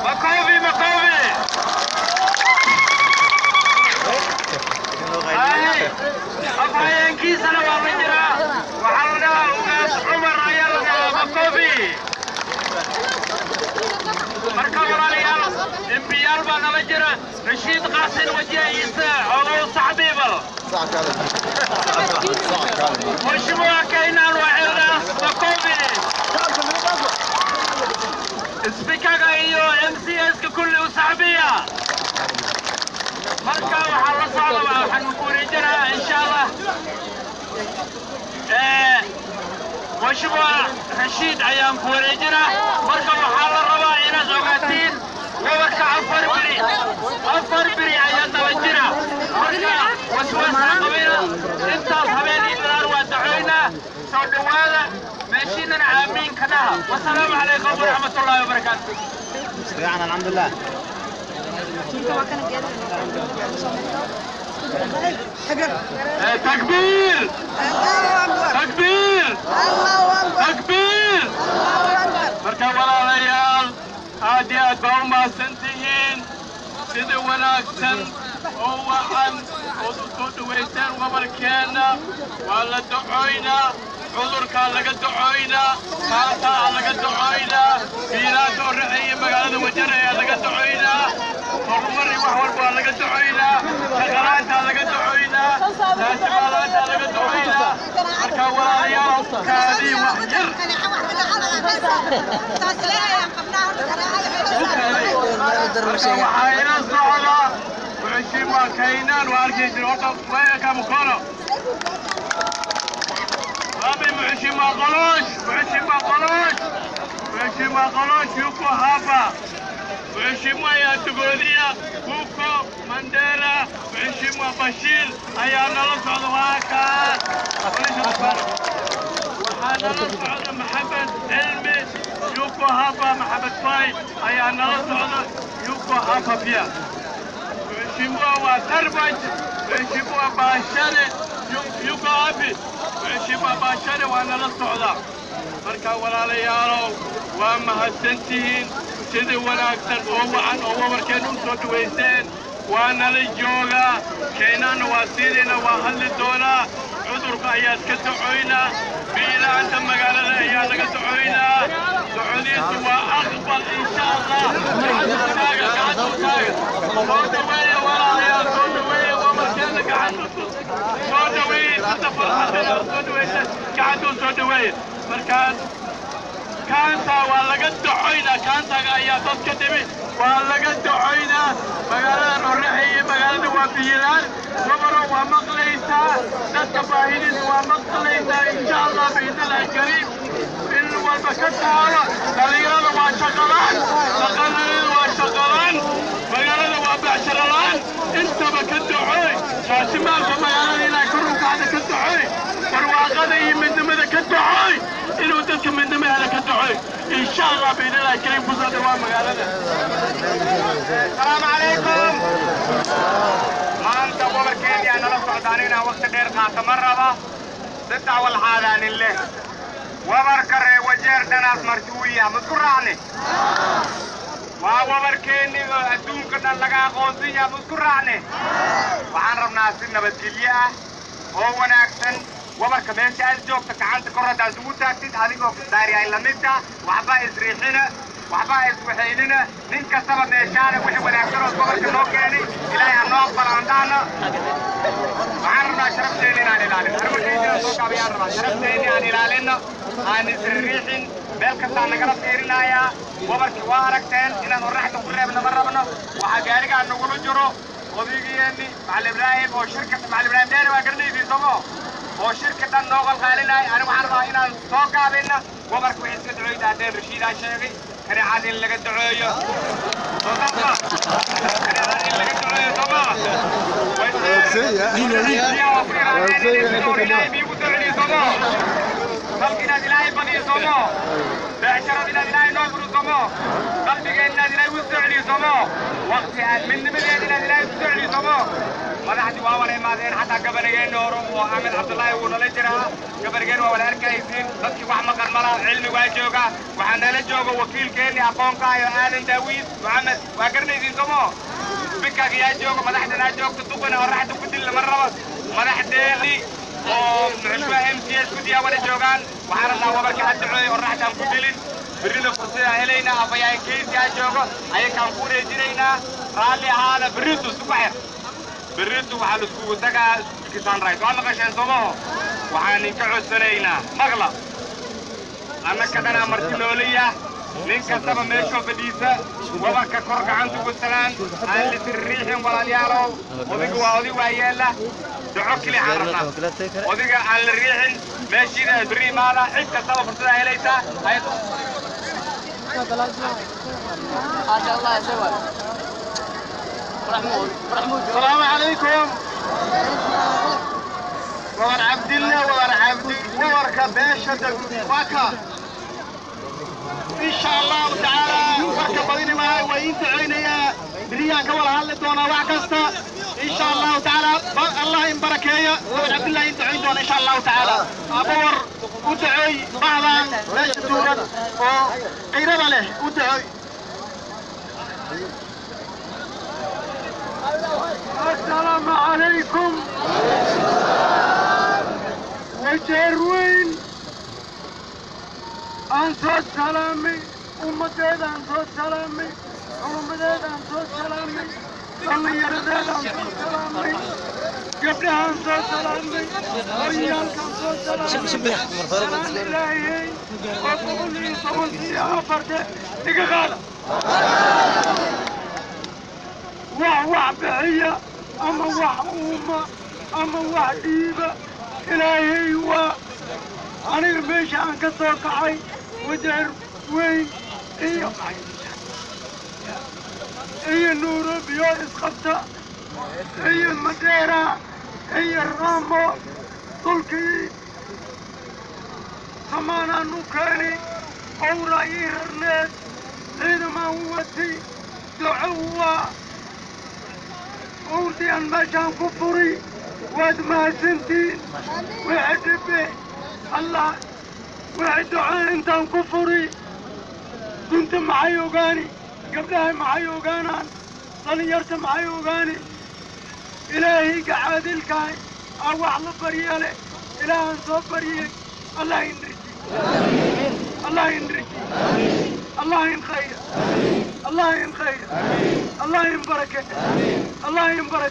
Makofi, makofi. Ay, afhayeenkiisana waa la jiraa, waxaa la dhahaa Ugaas Cumar ayaa la dhahaa Makofi. Marka walaalayaal, embiyaal baa nala jira. Rashiid Qaasin wajihiisa ogow sacbiibal. Mheshimiwa Kainan waa Eldas Makofi. Speakerga iyo MCS-ka kulli u sacbiya. Marka waxaa la socda, waxaan ku wareejinayaa insha Allah Mheshimiwa Rashiid ayaan ku wareejinaa. Marka waxaa la rabaa inaad ogaatiin gobolka 4 beri, 4 beri ayaa daba jira. Marka waswaas ha qabina, intaas habeen iyo bilaar waa dacoynaa. Soo dhowaada, meeshiinana aamiin ka dhaha. Wasalaamu calaykum waraxmatullaahi wabarakaatu. Fiican, alxamdulilah. Takbiir, takbiir, takbiir! Marka walaalayaal, aad iyo aad baa u mahadsan tihiin sida wanaagsan oo wacan ood u soo dhowayseen gobolkeenna. Waa la ducoynaa, cudurkaa laga ducoynaa, kaasaa laga ducoynaa, biilaanta oraxeeya magaalada Wajar ayaa laga ducoynaa, horumar iyo wax walba waa laga ducoynaa, shaqalaantaa laga ducoynaa, raasimaalaantaa laga ducoynaa. Marka walaalayaal, kaadii wax yar. Marka waxaa ila socda Mheshimiwa Kainan, waa arkaysin horta. Weka mkono wapi? Mheshimiwa Qolosh, Mheshimiwa Qolosh, Mheshimiwa Qolosh yuko hapa. Mheshimiwa ya Tugodia huko Mandera, Mheshimiwa Bashir ayaa nala socda, waa kaa. Waxaa nala socda Maxamed Cilmi yuko hapa, Maxamed Fay ayaa nala socda, yuko hapa pia. Mheshimiwa wa Tarbaj, Mheshimiwa Baashane yuko wapi? Mheshimiwa Baashane waa nala socda. Marka walaalayaalow, waa mahadsantihiin sidii wanaagsan oo wacan oo wabarkeen u soo dhawayseen. Waa nala joogaa Keenaanna, waa sidiina waa hadli doonaa. Cudurka ayaa iska ducoynaa, biilaanta magaalada ayaa laga ducoynaa. Ducodiisu waa aqbal insha Allah. Gacanta taaga, gacanta taaga, soo dhaweeya walaalayaal, soo dhaweeya wabarkeena, gacanta soo dhaweeya, sida farxadana soo dhaweysa, gacanta soo dhaweeya. Markaan kaanta waa laga ducoynaa, kaantaga ayaa dadka dhimi, waa laga ducoynaa. Magaalada Qorraxey iyo magaalada waa biyilaan. Wabaro waa maqlaysaa, dadka baahidiisa waa maqlaysaa. Insha Allah biidnillahi kariim, in walba ka taalo. Dhalinyarada waa shaqalaan, dhaqanada waa shaqalaan, magaalada waa beecsharolaan, intaba ka ducoy. Raashimaalka magaalada inay kor u kacda ka ducoy, barwaaqada iyo midnimada ka ducoy, inuu dadka midnimo hela ka ducoy insha Allah biidnillahi kariim. Kusoo dhawaa magaalada. Asalaamu calaykum. Maanta gobolkeedii aa nala socdaan, inaan waqti dheer qaata ma raba. Saddex walxaadaanin leh wabarka ree Wajeer dhanaas marti u yaha ma isku raacne? Waa wabarkeennii oo adduunka dhan laga aqoonsan yaha, ma isku raacne? Waxaan rabnaa si nabadgelyo ah oo wanaagsan wabarka meesha aad joogta gacanta kor haddaad isugu taagtid, adigoo daariyaay lamidta, waxba isriixina, waxba iswaxaynina. Nin kastaba meeshaana wixii wanaagsan oo gobolka noo keenay Ilaahay ha noo aqbalo aan dhahno. Waxaan rabnaa sharafteena inaan ilaalino. Armarkayda soo kaabayaan rabaa sharafteena aan ilaalino, aan isriixin. Meel kastaa nagala fiirinayaa. Wabarkii waa aragteen, inaan qorraxda ku reebno ma rabno. Waxaa gaarigaa nagula jiro odaygeeni Macalin Ibraahim oo shirka, Macalin Ibraahim Dheere waa garanaysiin somo, oo shirka dhan noo qalqaalinay. Ani waxaan rabaa inaan soo gaabina wabarka. Wixii iska duceyda haddeen Rashiidaa sheegay, kaneecada in laga duceeyo sooma? Kaneecada in laga duceeyo sooma? Ilaahay biigu soo celiyo somo? Dalka inaad Ilaahay badiyo somo? Beecsharada inaad Ilaahay noo furo somo? Qalbigeenna ilaahay u soo celiyo somo. Waqti aan midnimadeena ilaahay u soo celiyo somo. Madaxdii waa wala imaadeen, xataa gabanigeenna hore oo Axmed Cabdullaahi wuu nala jiraa. Gabanigeen waa wala arkaysiin, dadkii wax maqan malaha, cilmi waa jooga. Waxaa nala jooga wakiilkeenni aqoonka iyo Aadan Daawiid Maxamed, waa garanaysiin somo. Bikaag yaa jooga, madaxdanaa joogta, duqana oraxda ku dil lama rabo. Madaxdeedii oo muxushmaa MCS guddiyaa wada joogaan. Waxaan rabnaa wabarka ha duceeyo, oraxdaan ku dilin. Berrina fursadaan helaynaa, afayaan keysi aa joogo, ayakaan ku wareejinaynaa. Raalli ahaada, berritu isku xir. Berritu waxaa la iskugu tagaa iskuulkii Sunrise, waa maqasheen somaho. Waxaan idinka codsanaynaa maqla, annaka dhanaa marti nooliya. Nin kastaba meeshoo fadhiisa, wabarka kor gacanta ugu salaan, aan lisirriixin walaalyaalow. Odiga waa odig, waa yeela duco keli aan rabnaa. Odiga aan la riixin, meeshiina berri imaada, cid kastaba fursadaa helaysaa. ما شاء الله يا شباب. السلام عليكم. وور عبد الله، وور عبدي، وورك باشا واكا إن شاء الله تعالى. ورك بديني معي وإنت عيني بريان كولا هل دونا وعكستا إن شاء الله تعالى. الله إن بركية وور عبد الله إنت عين دونا إن شاء الله تعالى. أبور ودعي بعضا ليش تورد وقيرة له ودعي. السلام عليكم. Wajeer weyn aan soo salaamay, ummaddeedaan soo salaamay, culummadeedaan soo salaamay, dhallinyaradeedaan soo salaamay, gabdhahaan soo salaamay, horyaalkaan soo salaamay. Salaan ilaahiyey oo 114 iga qaada. Wax wax bixiya ama wax uuma ama wax dhiiba ilaahay waa aniga. Meesha aan ka soo kacay Wajeer weyn iyo Nairobiyo isqabta iyo Madheera iyo Raamo, dhulkii samaanaan u keeni owra ii rarneed, ciidamaan watay, duco waa owrdii aan meeshaan ku furi. Waad mahadsantiin. Wixii dhibe allah, wixii duco intaan ku furi. Dunta maxay ogaani? Gabdhaha maxay ogaanaan? Dhallinyarta maxay ogaani? Ilaahayga caadilkahay aa wax la baryale. Ilaahaan soo baryay. Allah inriji, Allah inriji, Allah in khayr, Allah in khayr, Allah in barake, Allah in barake.